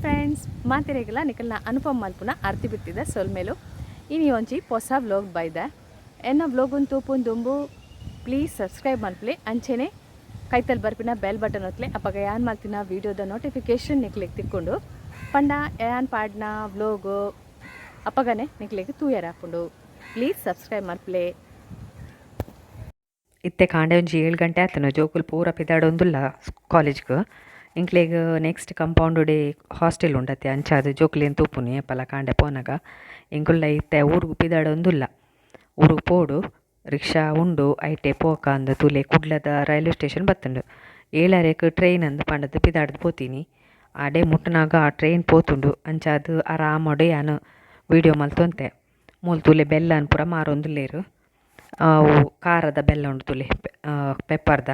Friends, ಮಾತೆರೆಗ್ಲ ನಿಕಲ್ನ Anupam ಮಲ್ಪುನ ಅರ್ತಿ ಬಿತ್ತಿದ ಸೊಲ್ಮೆಲು. ಇನಿ ಒಂಜಿ ಪೊಸ ವ್ಲೋಗ್ ಬೈದೆ. ಎನ್ನ ವ್ಲೋಗ್ ತೂಪುನ್ ದುಂಬು ಪ್ಲೀಸ್ ಸಬ್ಸ್ಕ್ರೈಬ್ ಮಲ್ಪಲೆ. ಅಂಚೆನೆ ಕೈತಲ್ ಬರ್ಪಿನ ಬೆಲ್ ಬಟನ್ ಒತ್ಲೆ. ಅಪಗ ಯಾನ್ ಮಲ್ತಿನ ವೀಡಿಯೋದ ನೋಟಿಫಿಕೇಶನ್ ನಿಕ್ಲೆಗ್ ತಿಕ್ಕೊಂಡು ಪಂಡ ಯಾನ್ ಪಾಡ್ನ ವ್ಲೋಗ್ ಅಪಗನೆ ನಿಕ್ಲೆಗ್ ತೂಯರ ಆಪುಂಡು. ಪ್ಲೀಸ್ ಸಬ್ಸ್ಕ್ರೈಬ್ ಮಲ್ಪಲೆ. ಇತ್ತೆ ಕಾಂಡೆ ಒಂಜಿ 7 ಗಂಟೆ ಆತನ. ಜೋಕುಲು ಪೂರ ಪಿದಾಡೊಂದುಲ್ಲ ಕಾಲೇಜ್ಗ್. ಎಂಕ್ಲೆಗ್ ನೆಕ್ಸ್ಟ್ ಕಂಪೌಂಡ್ ಡೇ ಹಾಸ್ಟೆಲ್ ಉಂಡತ್ತೆ, ಅಂಚಾದ್ ಜೋಕುಲೆನ್ ತೂಪುನಿ ಏಪಲ ಕಾಂಡೆ ಪೋನಗ. ಎಂಕುಲ್ಲ ಇತ್ತೆ ಊರುಗು ಪಿದಾಡೊಂದುಲ್ಲ. ಊರುಗು ಪೋಡು, ರಿಕ್ಷಾ ಉಂಡು, ಐಟೆ ಪೋಕ ಅಂದ್. ತೂಲೆ, ಕುಡ್ಲದ ರೈಲ್ವೆ ಸ್ಟೇಷನ್ ಬತ್ತುಂಡು. ಏಳರೆಗ್ ಟ್ರೈನ್ ಅಂದ್ ಪಂಡದು ಪಿದಾಡ್ದು ಪೋತೀನಿ. ಆಡೆ ಮುಟ್ಟುನಾಗ ಆ ಟ್ರೈನ್ ಪೋತುಂಡು. ಅಂಚಾದ್ ಆರಾಮಡೆ ಯಾನ್ ವೀಡಿಯೋ ಮಲ್ತೊಂತೆ. ಮೂಲು ತೂಲೆ, ಬೆಲ್ಲನ್ ಪೂರ ಮಾರೊಂದುಲ್ಲೆರ್. ಅವು ಖಾರದ ಬೆಲ್ಲ ಉಂಡು ತೂಲೆ, ಪೆಪ್ಪರ್ದ,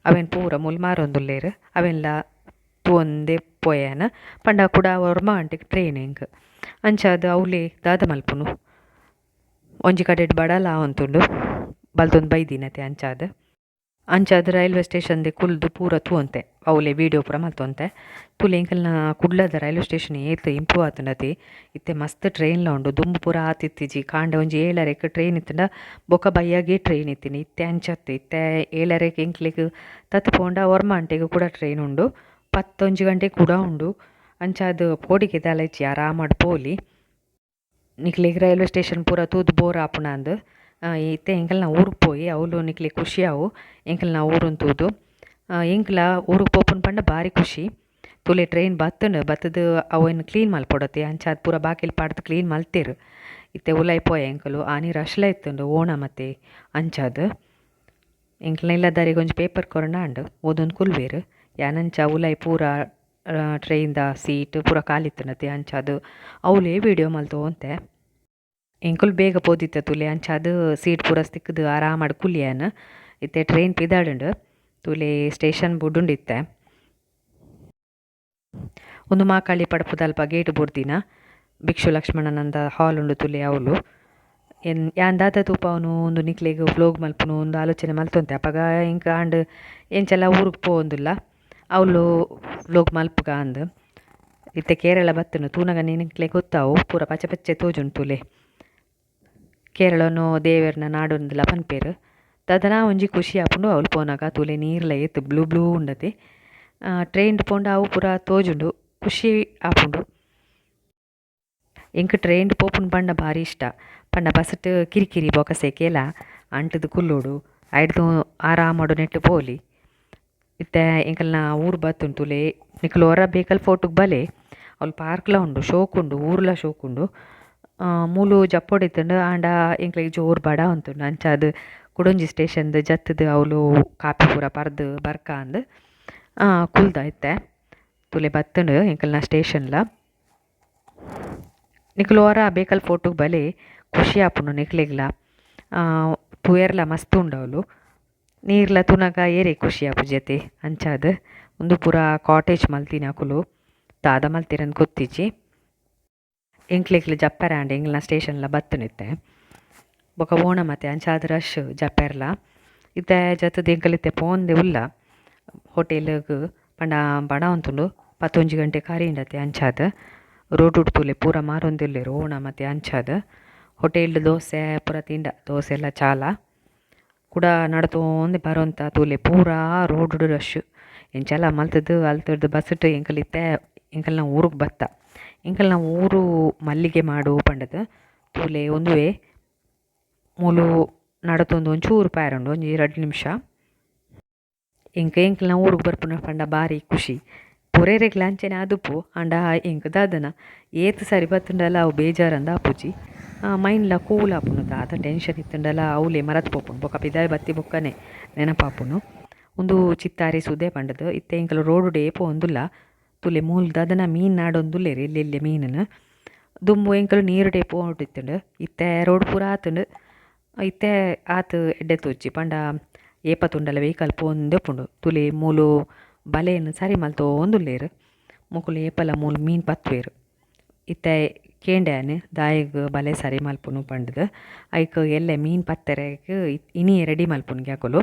ಅವೆನ್ ಪೂರ ಮೂಲು ಮಾರೊಂದುಲ್ಲೆರ್. ಅವೆನ್ಲ ತೂವೊಂದೇ ಪೋಯೆನ. ಪಂಡ ಕುಡ 9 ಗಂಟೆಗ್ ಟ್ರೈನ್ ಎಂಕ್. ಅಂಚಾದ್ ಅವ್ಲೆ ದಾದ ಮಲ್ಪುನು? ಒಂಜಿ ಕಡೆಟ್ ಬಡಲ ಆವೊಂತುಂಡು, ಬಲ್ತೊಂದು ಬೈದಿನತೆ. ಅಂಚಾದ್ ಅಂಚಾದ್ ರೈಲ್ವೆ ಸ್ಟೇಷನ್ ದೆ ಕುಲ್ದು ಪೂರ ತೂವೊಂತೆ, ಅವ್ಲೆ ವೀಡಿಯೋ ಪೂರ ಮಲ್ತೊಂತೆ. ತೂಲೆ, ಎಂಕಲ್ನ ಕುಡ್ಲದ ರೈಲ್ವೆ ಸ್ಟೇಷನ್ ಏತ್ ಇಂಪ್ರೂವ್ ಆತುಂಡತೆ. ಇತ್ತೆ ಮಸ್ತ್ ಟ್ರೈನ್ಲ ಉಂಡು. ದುಂಬು ಪೂರ ಆತಿತ್ತಿಜಿ. ಕಾಂಡೆ ಒಂಜಿ ಏಳರೆಗ್ ಟ್ರೈನ್ ಇತ್ತುಂಡ ಬೊಕ ಬಯ್ಯಗೆ ಟ್ರೈನ್ ಇತ್ತಿನಿ. ಇತ್ತೆ ಅಂಚತ್ತೆ. ಇತ್ತೆ ಏಳರೆಗ್ ಎಂಕ್ಲೆಗ್ ತತ್ತ್ ಪೋಂಡ 9 ಗಂಟೆಗ್ ಕೂಡ ಟ್ರೈನ್ ಉಂಡು, 11 ಗಂಟೆಗ್ ಕೂಡ ಉಂಡು. ಅಂಚಾದ್ ಪೋಡಿಗೆ ದಾಲ ಇಜ್ಜಿ, ಆರಾಮಡ್ ಪೋಲಿ. ನಿಕ್ಲೆಗ್ ರೈಲ್ವೆ ಸ್ಟೇಷನ್ ಪೂರ ತೂದು ಬೋರ್ ಆಪುಂಡಾಂದ್. ಇತ್ತೆ ಎಂಕಲ್ನ ಊರುಗ್ ಪೋಯಿ, ಅವ್ಲು ನಿಕ್ಲೆಗ್ ಖುಷಿ ಆವು ಎಂಕಲ್ನ ಊರುನ್ ತೂದು. ಎಂಕ್ಲ ಊರುಗ್ ಪೋಪುನು ಪಂಡ ಬಾರಿ ಖುಷಿ. ತೂಲೆ, ಟ್ರೈನ್ ಬತ್ತುಂಡು. ಬತ್ತುದು ಅವೆನ್ ಕ್ಲೀನ್ ಮಲ್ಪೊಡತ್ತೆ, ಅಂಚಾದ್ ಪೂರ ಬಾಕಿಲ್ ಪಾಡ್ದ್ ಕ್ಲೀನ್ ಮಲ್ತೆರ್. ಇತ್ತೆ ಉಲಾಯಿ ಪೋಯ ಎಂಕುಲು. ಆನಿ ರಶ್ಲ ಇತ್ತುಂಡು, ಓಣ ಮತ್ತೆ, ಅಂಚಾದ್. ಎಂಕ್ಲ್ನ ಇಲ್ಲದಾರೆಗ್ ಒಂಜಿ ಪೇಪರ್ ಕೊರ್ಂಡ ಆಂಡ್, ಓದೊಂದು ಕುಲ್ವೆರ್. ಯಾನಂಚ ಉಲಾಯಿ ಪೂರ ಟ್ರೈನ್ ದ ಸೀಟ್ ಪೂರ ಖಾಲಿ ಇತ್ತುಂಡತೆ, ಅಂಚಾದ್ ಅವ್ಲೇ ವೀಡಿಯೋ ಮಲ್ತೊಂತೆ. ಎಂಕುಲು ಬೇಗ ಪೋದಿತ್ತ ತೂಲೆ, ಅಂಚಾದ್ ಸೀಟ್ ಪೂರ ತಿಕ್ಕುದು ಆರಾಮಡ್ ಕುಲ್ಲಿಯಾನ್. ಇತ್ತೆ ಟ್ರೈನ್ ಪಿದಾಡುಂಡು. ತೂಲೆ, ಸ್ಟೇಷನ್ ಬುಡುಂಡು ಇತ್ತೆ. ಉಂದು ಮಾಕಾಳಿ ಪಡಪುದಲ್ಪ ಗೇಟ್ ಬುಡ್ದಿನ ಭಿಕ್ಷು ಲಕ್ಷ್ಮಣನಂದ ಹಾಲ್ ಉಂಡು ತೂಲೆ, ಅವ್ಲು. ಎನ್ ಯಾನ್ ದಾದ ತೂಪಾವನು, ಉಂದು ನಿಕ್ಲೆಗ್ ವ್ಲೋಗ್ ಮಲ್ಪುನು ಉಂದು ಆಲೋಚನೆ ಮಲ್ತೊಂತೆ. ಅಪಗ ಎಂಕ್ ಆಂಡ್, ಎಂಚಲ ಊರುಗ್ ಪೋವೊಂದುಲ್ಲ, ಅವ್ಲು ವ್ಲೋಗ್ ಮಲ್ಪುಗ ಅಂದ್. ಇತ್ತೆ ಕೇರಳ ಬತ್ತುಂಡು. ತೂನಗ ನಿಕ್ಲೆಗ್ ಗೊತ್ತಾವು, ಪೂರ ಪಚ್ಚೆ ಪಚ್ಚೆ ತೋಜುಂಡು ತೂಲೆ. ಕೇರಳನು ದೇವೆರ್ನ ನಾಡುಂದುಲ ಪನ್ಪೆರ್. ದಾದನ ಒಂಜಿ ಖುಷಿ ಆಪುಂಡು ಅವ್ಲು ಪೋನಗ. ತೂಲೆ, ನೀರ್ಲ ಏತ್ ಬ್ಲೂ ಬ್ಲೂ ಉಂಡತೆ. ಟ್ರೈನ್ಡ್ ಪೋಂಡ ಅವು ಪೂರ ತೋಜುಂಡು, ಖುಷಿ ಆಪುಂಡು. ಎಂಕ್ ಟ್ರೈನ್ಡ್ ಪೋಪುನು ಪಂಡ ಭಾರಿ ಇಷ್ಟ. ಪಂಡ ಬಸ್ಟ್ ಕಿರಿಕಿರಿ, ಬೊಕ ಸೆಕೆಲ, ಅಂಟುದು ಕುಲ್ಲೊಡು. ಐಡ್ದ್ ಆರಾಮಡು ನೆಟ್ಟ್ ಪೋಲಿ. ಇತ್ತೆ ಎಂಕಲ್ನ ಊರು ಬತ್ತುಂಡು ತೂಲೆ. ನಿಕುಲು ಒರ ಬೇಕಲ್ ಫೋರ್ಟುಗ್ ಬಲೆ. ಅವ್ಲು ಪಾರ್ಕ್ಲ ಉಂಡು, ಶೋಕುಂಡು, ಊರುಲ ಶೋಕುಂಡು. ಮೂಲು ಜಪ್ಪೊಡಿತ್ತುಂಡು, ಆಂಡ ಎಂಕ್ಲೆಗ್ ಜೋರು ಬಡ ಉಂತುಂಡು. ಅಂಚಾದ್ ಕುಡೊಂಜಿ ಸ್ಟೇಷನ್ದ್ ಜತ್ತುದು ಅವ್ಲು ಕಾಪಿ ಪೂರ ಪರ್ದ್ ಬರ್ಕ ಅಂದ್ ಕುಲ್ದ ಇತ್ತೆ. ತೂಲೆ, ಬತ್ತುಂಡು ಎಂಕಲ್ನ ಸ್ಟೇಷನ್ಲ. ನಿಕುಲು ಒರ ಬೇಕಲ್ ಫೋರ್ಟುಗ್ ಬಲೆ, ಖುಷಿ ಆಪುಂಡು ನಿಕ್ಲೆಗ್ಲ. ತೂಯೆರ್ಲ ಮಸ್ತ್ ಉಂಡು ಅವ್ಲು. ನೀರ್ಲ ತೂನಗ ಏರೆಗ್ ಖುಷಿ ಆಪುಜತೆ? ಅಂಚಾದ್ ಉಂದು ಪೂರ ಕಾಟೇಜ್ ಮಲ್ತಿನ ಅಕುಲು, ದಾದ ಮಲ್ತೆರಂದ್ ಗೊತ್ತಿಜ್ಜಿ. ಎಂಕ್ಲೆಗ್ಲ ಜಪ್ಪರೆ ಆಂಡ್. ಎಂಕ್ಲ್ನ ಸ್ಟೇಷನ್ಲ ಬತ್ತುಂಡು ಇತ್ತೆ. ಬೊಕ ಓಣ ಮತ್ತೆ, ಅಂಚಾದ್ ರಶ್ ಜಪ್ಪೆರ್ಲ. ಇತ್ತೆ ಜತ್ತುದು ಎಂಕಲ್ ಇತ್ತೆ ಪೋಂದೆ ಉಲ್ಲ ಹೋಟೆಲ್ಗ್. ಪಂಡ ಬಡ ಉಂತುಂಡು, 11 ಗಂಟೆ ಕರೀಂಡತೆ. ಅಂಚಾದ್ ರೋಡ್ ತೂಲೆ, ಪೂರ ಮಾರೊಂದುಲ್ಲೆರ್, ಓಣ ಮತ್ತೆ, ಅಂಚಾದ್. ಹೋಟೆಲ್ ದೋಸೆ ಪೂರ ತಿಂಡ, ದೋಸೆ ಎಲ್ಲ ಚಾಲ. ಕುಡ ನಡತೊಂದೆ ಬರೊಂತ. ತೂಲೆ, ಪೂರಾ ರೋಡ್ ರಶ್. ಎಂಚಲ ಮಲ್ತುದು ಅಲ್ತುರ್ದು ಬಸ್ಟ್ ಎಂಕಲ್ ಇತ್ತೆ ಎಂಕಲ್ನ ಊರುಗ್ ಬತ್ತ. ಎಂಕಲ್ನ ಊರು ಮಲ್ಲಿಗೆ ಮಾಡು ಪಂಡುದು. ತೂಲೆ, ಉಂದುವೆ. ಮೂಲು ನಡತೊಂದು ಒಂಚೂರು ಪೋಯೆರುಂಡು, ಒಂಜಿ 2 ನಿಮಿಷ. ಎಂಕ್ ಎಂಕಲ್ನ ಊರುಗ್ ಬರ್ಪುನ ಪಂಡ ಬಾರಿ ಖುಷಿ. ಪೂರೆರೆಗ್ಲ ಅಂಚನೆ ಆದುಪ್ಪು, ಆಂಡ ಎಂಕ್ ದಾದನ ಏತ್ ಸರಿ ಬತ್ತುಂಡಲ ಅವು ಬೇಜಾರಂದ್ ಆಪುಜಿ. ಮೈಂಡ್ಲ ಕೂಲ್ ಆಪುಂಡು. ದಾದ ಟೆನ್ಷನ್ ಇತ್ತುಂಡಲ ಅವ್ಲೆ ಮರತ್ ಪೋಪುಂಡು. ಬೊಕ ಪಿದಾಯಿ ಬತ್ತಿ ಬೊಕ್ಕನೆ ನೆನಪಾಪುಂಡು. ಉಂದು ಚಿತ್ತಾರಿ ಸುದೆ ಪಂಡುದು. ಇತ್ತೆ ಎಂಕುಲು ರೋಡುಡೇ ಪೋವೊಂದುಲ್ಲ. ತೂಲೆ, ಮೂಲು ದಾದನ ಮೀನ್ ನಾಡೊಂದುಲ್ಲೆರ್, ಎಲ್ಯ ಎಲ್ಯ ಮೀನುನು. ದುಂಬು ಎಂಕುಲು ನೀರುಡೆ ಪೋವೊಡಿತ್ತುಂಡು. ಇತ್ತೆ ರೋಡ್ ಪೂರ ಆತುಂಡು. ಇತ್ತೆ ಆತ್ ಎಡ್ಡೆ ತೋಜಿ. ಪಂಡ ಏಪ ತೂಂಡಲ ವೆಹಿಕಲ್ ಪೋವೊಂದೇ ಉಪ್ಪುಂಡು. ತೂಲೆ, ಮೂಲು ಬಲೆನ್ ಸರಿ ಮಲ್ತೊಂದುಲ್ಲೆರ್. ಮೊಕುಲು ಏಪಲ ಮೂಲು ಮೀನ್ ಪತ್ತುವೆರ್. ಇತ್ತೆ ಕೇಂಡೆ ಯಾನ್, ದಾಯೆಗ್ ಬಲೆ ಸರಿ ಮಲ್ಪುನು ಪಂಡುದು. ಐಕ್ ಎಲ್ಲೆ ಮೀನ್ ಪತ್ತೆರೆಗ್ ಇನಿಯೇ ರೆಡಿ ಮಲ್ಪುನ್ಗೆ ಅಕುಲು.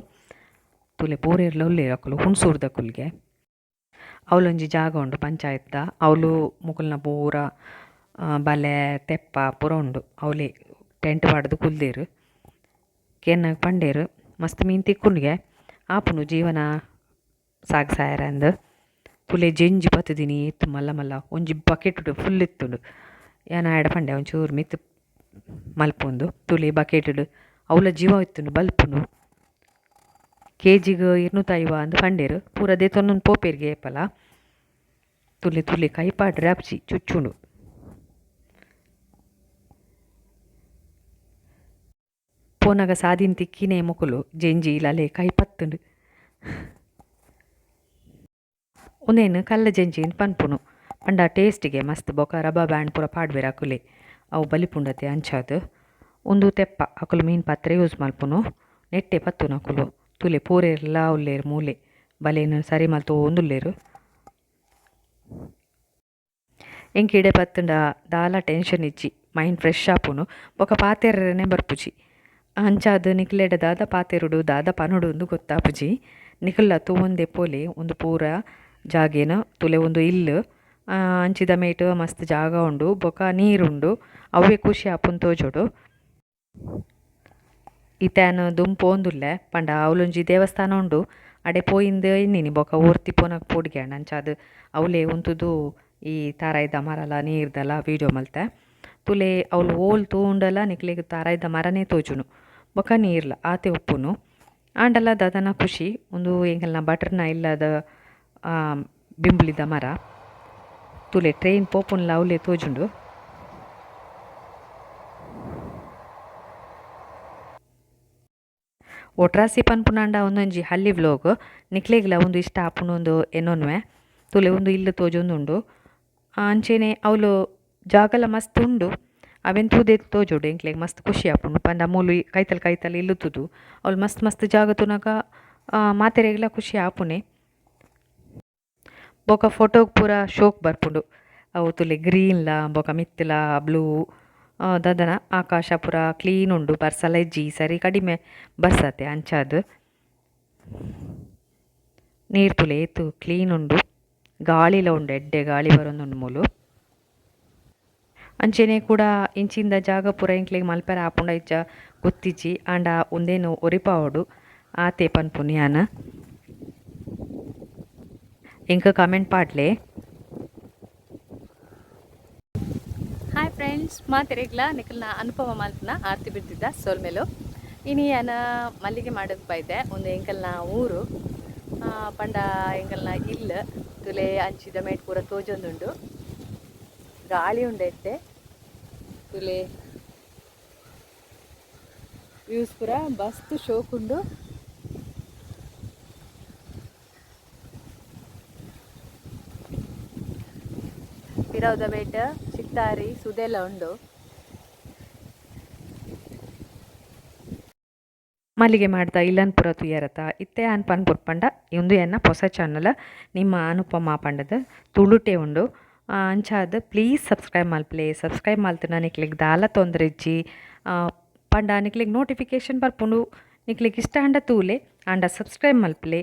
ತೂಲೆ, ಪೂರೆರ್ಲ ಉಲ್ಲೆರ್. ಅಕುಲು ಹುಣಸೂರ್ದಕುಲ್ಗೆ. ಅವಲೊಂಜಿ ಜಾಗ ಉಂಡು ಪಂಚಾಯತ್ದ ಅವ್ಲು ಮುಕುಲ್ನ ಪೂರ ಬಲೆ ತೆಪ್ಪ ಪೂರ ಉಂಡು. ಅವಲೇ ಟೆಂಟ್ ಪಾಡ್ದು ಕುಲ್ದೆರ್ ಕೇನ್ನಗ ಪಂಡೇರು ಮಸ್ತ್ ಮೀನು ತಿಕ್ಕುಂಡುಗೆ ಆಪುಂಡು ಜೀವನ ಸಾಗ್ಸಾಯರ ಅಂದ್. ತುಲೆ ಜೆಂಜಿ ಪತ್ತುದಿನಿ ಏತ್ ಮಲ್ಲ ಮಲ್ಲ ಒಂಜಿ ಬಕೆಟ್ ಫುಲ್ ಇತ್ತುಂಡು. ಯಾನ್ ಆಯಡ ಪಂಡೆ ಒಂಚೂರು ಮಿತ್ತ್ ಮಲ್ಪೊಂದು ತುಲೆ ಬಕೆಟ್ ಅವ್ಲ ಜೀವ ಇತ್ತುಂಡು ಬಲ್ಪುಂಡು. ಕೆಜಿಗ್ 250 ಅಂದ್ ಪಂಡೇರು ಪೂರ ದೆತೊನೊಂದು ಪೋಪೆರ್ಗೆ ಏಪಲ. ತುಲೆ ತುಲೆ ಕೈ ಪಾಡ್ರೆ ಆಪುಜಿ ಚುಚ್ಚುಂಡು. ಪೋನಗ ಸಾದಿನ್ ತಿಕ್ಕಿನೇ ಮೊಕುಲು ಜೆಂಜಿ ಲಲೆ ಕೈ ಪತ್ತುಂಡು. ಉಂದೆನ್ ಕಲ್ಲ ಜೆಂಜಿ ಪನ್ಪುನು ಪಂಡ ಟೇಸ್ಟಿಗೆ ಮಸ್ತ್ ಬೊಕ ರಬ್ಬರ್ ಬ್ಯಾಂಡ್ ಪೂರ ಪಾಡ್ವೆರ್ ಅಕುಲೆ ಅವು ಬಲಿಪುಂಡತೆ ಅಂಚಾದ್. ಉಂದು ತೆಪ್ಪ ಅಕುಲು ಮೀನ್ ಪತ್ರೆ ಯೂಸ್ ಮಲ್ಪುನು ನೆಟ್ಟೆ ಪತ್ತುನು ಅಕುಲು. ತುಲೆ ಪೂರೆರ್ಲಾ ಉಲ್ಲೆರ್ ಮೂಲೆ ಬಲೆನ್ ಸರಿ ಮಲ್ತೊಂದುಲ್ಲೆರ್. ಎಂಕ್ ಇಡೆ ಪತ್ತುಂಡ ದಾಲ ಟೆನ್ಷನ್ ಇಜ್ಜಿ, ಮೈಂಡ್ ಫ್ರೆಶ್ ಆಪುಂಡು ಬೊಕ ಪಾತೆರ್ರೆನೆ ಬರ್ಪುಜಿ. ಅಂಚಾದ್ ನಿಕ್ಲೆಡ ದಾದ ಪಾತೆರೊಡು ದಾದ ಪನೊಡು ಇಂದು ಗೊತ್ತಾಪುಜಿ. ನಿಕುಲ್ಲ ತೂವೊಂದೆ ಪೋಲೆ ಉಂದು ಪೂರ ಜಾಗೆನ್ ತುಲೆ ಉಂದು ಇಲ್ಲ್ ಅಂಚಿದ ಮೇಟ್ ಮಸ್ತ್ ಜಾಗ ಉಂಡು ಬೊಕ ನೀರುಂಡು ಅವ್ವೇ ಖುಷಿ ಆಪುಂಡು ತೋಜೊಡು. ಇತ್ತೆ ಯಾನ್ ದುಂಬು ಪೋವೊಂದುಲ್ಲೆ ಪಂಡ ಅವ್ಲೊಂಜಿ ದೇವಸ್ಥಾನ ಉಂಡು ಅಡೆ ಪೋಯಿಂದ್ ಎನ್ನಿನಿ ಬೊಕ ಒರ್ತಿ ಪೋನಗ ಪೋಡಿಗೆ ಆಂಡ್ ಅಂಚಾದ್ ಅವ್ಲೇ ಉಂತುದು ಈ ತಾರಾಯಿದ ಮರಲ ನೀರ್ದಲ ವೀಡಿಯೋ ಮಲ್ತೆ. ತುಲೆ ಅವ್ಲು ಓಲ್ ತೂಂಡಲ ನಿಕ್ಲೆಗ್ ತಾರಾಯಿದ ಮರನೇ ತೋಜುನು ಬೊಕ ನೀರ್ಲ ಆತೆ ಉಪ್ಪುನು. ಆಂಡಲ ದಾದನ ಖುಷಿ ಉಂದು ಎಂಕಲ್ನ ಬಟ್ರ್ನ ಇಲ್ಲದ ಬಿಂಬುಲಿದ ಮರ. ತುಲೆ ಟ್ರೈನ್ ಪೋಪುನ್ಲ ಅವ್ಲೇ ತೋಜುಂಡು. ಒಟ್ರಾಸಿ ಪನ್ಪುನಾಂಡ ಒಂದೊಂಜಿ ಹಳ್ಳಿ ವ್ಲೋಗ್ ನಿಕ್ಲೆಗ್ಲ ಉಂದು ಇಷ್ಟ ಆಪುಂಡು ಉಂದು ಎನ್ನೊನ್ವೆ. ತುಲೆ ಉಂದು ಇಲ್ಲ್ ತೋಜೊಂದುಂಡು. ಅಂಚೆನೆ ಅವ್ಲು ಜಾಗಲ ಮಸ್ತ್ ಉಂಡು ಅವೆನ್ ತೂದೇ ತೋಜೊಡು ಎಂಕ್ಲೆಗ್ ಮಸ್ತ್ ಖುಷಿ ಆಪುಂಡು. ಪಂಡ ಮೂಲು ಕೈತಲ್ ಕೈತಲ್ ಇಲ್ಲ್ ತೂದು ಅವ್ಲು ಮಸ್ತ್ ಮಸ್ತ್ ಜಾಗ ತೂನಗ ಮಾತೆರೆಗ್ಲ ಖುಷಿ ಆಪುನೆ. ಬೊಕ ಫೋಟೋಗ್ ಪೂರ ಶೋಕ್ ಬರ್ಪುಂಡು. ಅವು ತುಲೆ ಗ್ರೀನ್ಲ ಬೊಕ ಮಿತ್ತ್ಲ ಬ್ಲೂ ದಾದನ ಆಕಾಶ ಪೂರ ಕ್ಲೀನ್ ಉಂಡು ಬರ್ಸಲ ಇಜ್ಜಿ ಈ ಸರಿ ಕಡಿಮೆ ಬರ್ಸತೆ ಅಂಚಾದ್. ನೀರ್ ತೂಲೆ ಏತ್ ಕ್ಲೀನ್ ಉಂಡು ಗಾಳಿಲ ಉಂಡು ಎಡ್ಡೆ ಗಾಳಿ ಬರೊಂದುಂಡು ಮೂಲು. ಅಂಚೆನೆ ಕೂಡ ಇಂಚಿಂದ ಜಾಗ ಪೂರ ಎಂಕ್ಲೆಗ್ ಮಲ್ಪೆರೆ ಆಪುಂಡ ಇಜ್ಜ ಗೊತ್ತಿಜ್ಜಿ ಆಂಡ ಉಂದೆನ್ ಒರಿಪಾವೊಡು ಆತೆ ಪನ್ಪುನು ಯಾನ್. ಎಂಕ್ ಕಮೆಂಟ್ ಪಾಡ್ಲೆ. ಹಾಯ್ ಫ್ರೆಂಡ್ಸ್, ಮಾತೆರೆಗ್ಲ ನಿಕಲ್ನ ಅನುಪಮ ಮಲ್ಪುನ ಆರ್ತಿ ಬಿಡ್ತಿದ್ದ ಸೋಲ್ಮೇಲು. ಇನಿ ಯಾನ ಮಲ್ಲಿಗೆ ಮಾಡೋದು ಬೈದೆ ಒಂದು ಎಂಕಲ್ನ ಊರು ಪಂಡ ಎಂಕಲ್ನ ಇಲ್ಲ್ ತುಲೆ ಅಂಚಿದ ಮೇಟ್ ಪೂರ ತೋಜೊಂದುಂಡು. ಗಾಳಿ ಉಂಡು ಎಡ್ಡೆ ತುಲೆ ವ್ಯೂಸ್ ಪೂರ ಮಸ್ತ್ ಶೋಕುಂಡು. ಪಿರವುದ ಬೇಟ ಚಿತ್ತಾರಿ ಸುದೆಲ ಉಂಡು. ಮಲ್ಲಿಗೆ ಮಾಡ್ದ ಇಲ್ಲನ್ ಪೂರ ತೂಯರತ ಇತ್ತೆ ಯಾನ್ ಪನ್ಪುರ್ ಪಂಡ ಉಂದು ಎನ್ನ ಪೊಸ ಚಾನಲ್ ನಿಮ್ಮ ಅನುಪಮ ಪಂಡದ್ ತುಳುಟೆ ಉಂಡು. ಅಂಚಾದ್ ಪ್ಲೀಸ್ ಸಬ್ಸ್ಕ್ರೈಬ್ ಮಲ್ಪುಲೆ. ಸಬ್ಸ್ಕ್ರೈಬ್ ಮಲ್ತ್ಂಡ ನಿಕ್ಲೆಗ್ ದಾಲ ತೊಂದರೆ ಇಜ್ಜಿ. ಪಂಡ ನಿಕ್ಲೆಗ್ ನೋಟಿಫಿಕೇಷನ್ ಬರ್ಪುಂಡು. ನಿಕ್ಲೆಗ್ ಇಷ್ಟ ಆಂಡ ತೂಲೆ ಆಂಡ ಸಬ್ಸ್ಕ್ರೈಬ್ ಮಲ್ಪುಲೆ.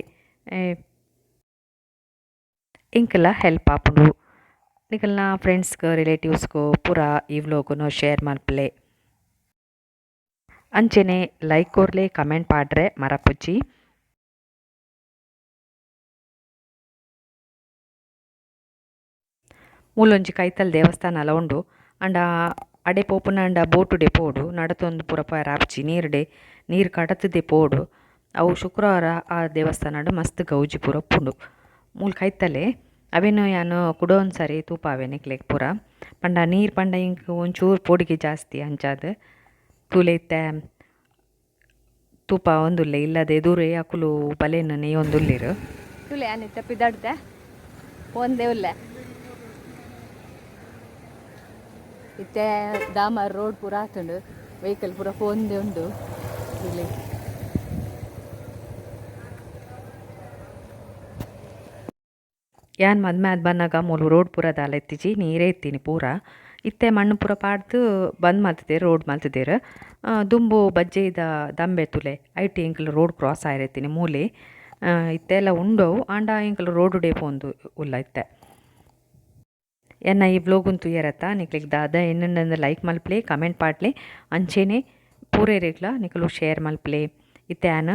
ಎಂಕಲ ಹೆಲ್ಪ್ ಆಪುಂಡು. ನಿಕಲ್ನ ಫ್ರೆಂಡ್ಸ್ಗ್ ರಿಲೇಟಿವ್ಸ್ಗ್ ಪೂರ ಈ ವ್ಲೋಗ್ನು ಶೇರ್ ಮಲ್ಪುಲೆ. ಅಂಚೆನೆ ಲೈಕ್ ಕೊರ್ಲೆ ಕಮೆಂಟ್ ಪಾಡ್ರೆ ಮರಪುಜಿ. ಮೂಲೊಂಜಿ ಕೈತಲ್ ದೇವಸ್ಥಾನಲ ಉಂಡು ಆಂಡ ಅಡೆ ಪೋಪುನಾಂಡ ಬೋಟುಡೆ ಪೋಡು ನಡತೊಂದು ಪೂರ ಪೋಯೆರೆ ಆಪುಜಿ ನೀರ್ಡೆ ನೀರು ಕಡತುದೆ ಪೋಡು. ಅವು ಶುಕ್ರವಾರ ಆ ದೇವಸ್ಥಾನಡ್ ಮಸ್ತ್ ಗೌಜಿ ಪೂರ ಉಪ್ಪುಂಡು. ಮೂಲು ಕೈತಲೆ ಅವೆನ್ ಯಾನ್ ಕುಡ ಒಂದ್ಸರಿ ತೂಪಾವೆ ನಿಕ್ಲೆಗ್ ಪೂರ. ಪಂಡ ನೀರು ಪಂಡ ಎಂಕ್ ಒಂಚೂರು ಪೋಡಿಗೆ ಜಾಸ್ತಿ ಅಂಚಾದ್ ತೂಲೆ ಇತ್ತೆ ತೂಪಾವೊಂದುಲ್ಲೆ ಇಲ್ಲದ ಎದುರೇ ಅಕುಲು ಬಲೆನ್ ನೇಯೊಂದುಲ್ಲೆರ್. ತುಲೆ ಯಾನ್ ಇತ್ತೆ ಪಿದಡ್ದೆ ಪೋಂದೆ ಉಲ್ಲೆ. ಇತ್ತೆ ದಾಮರ್ ರೋಡ್ ಪೂರ ಆತುಂಡು ವೆಹಿಕಲ್ ಪೂರ ಪೋಂದೆ ಉಂಡು ಇಲ್ಲಿ. ಯಾನ್ ಮದ್ಮೆ ಆದ್ ಬನ್ನಗ ಮೂಲು ರೋಡ್ ಪೂರ ದಾಲ ಇತ್ತಿಜಿ ನೀರೇ ಇತ್ತಿನಿ ಪೂರ. ಇತ್ತೆ ಮಣ್ಣು ಪೂರ ಪಾಡ್ದ್ ಬಂದ್ ಮಲ್ತ್ದೆರ್ ರೋಡ್ ಮಲ್ತ್ದೆರ್. ದುಂಬು ಬಜ್ಜೆದ ದಂಬೆ ತುಲೆ ಐಟ್ ಎಂಕುಲು ರೋಡ್ ಕ್ರಾಸ್ ಆಯೆರೆ ಇತ್ತಿನಿ ಮೂಲೆ. ಇತ್ತೆಲ ಉಂಡು ಅವು ಆಂಡ ಎಂಕುಲು ರೋಡುಡೇ ಪೋಂದು ಉಲ್ಲ ಇತ್ತೆ. ಎನ್ನ ಈ ವ್ಲೋಗುನ್ ತೂಯರತ್ತ ನಿಕ್ಲೆಗ್ ದಾದ ಎನ್ನುಂಡಂದು ಲೈಕ್ ಮಲ್ಪಲೆ, ಕಮೆಂಟ್ ಪಾಡ್ಲೆ, ಅಂಚೆನೆ ಪೂರೆರೆಗ್ಲ ನಿಕುಲು ಶೇರ್ ಮಲ್ಪಲೆ. ಇತ್ತೆ ಆನ್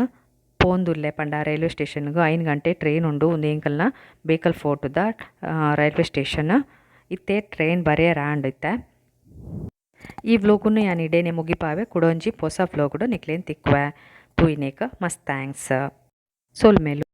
ಪೋಂದುಲ್ಲೆ ಪಂಡ ರೈಲ್ವೆ ಸ್ಟೇಷನ್ಗ್ 5 ಗಂಟೆ ಟ್ರೈನ್ ಉಂಡು. ಉಂದು ಎಂಕಲ್ನ ಬೇಕಲ್ ಫೋರ್ಟುದ ರೈಲ್ವೆ ಸ್ಟೇಷನ್. ಇತ್ತೆ ಟ್ರೈನ್ ಬರ್ಯೆರ ಆಂಡ್ ಇತ್ತೆ. ಈ ವ್ಲೋಗುನು ಯಾನ್ ಇಡೇನೆ ಮುಗಿಪಾವೆ. ಕುಡೊಂಜಿ ಪೊಸ ವ್ಲೋಗುಡು ನಿಕ್ಲೆನ್ ತಿಕ್ಕುವೆ. ತೂಯಿನೇಕ್ ಮಸ್ತ್ thanks. ಸೊಲ್ಮೆಲು.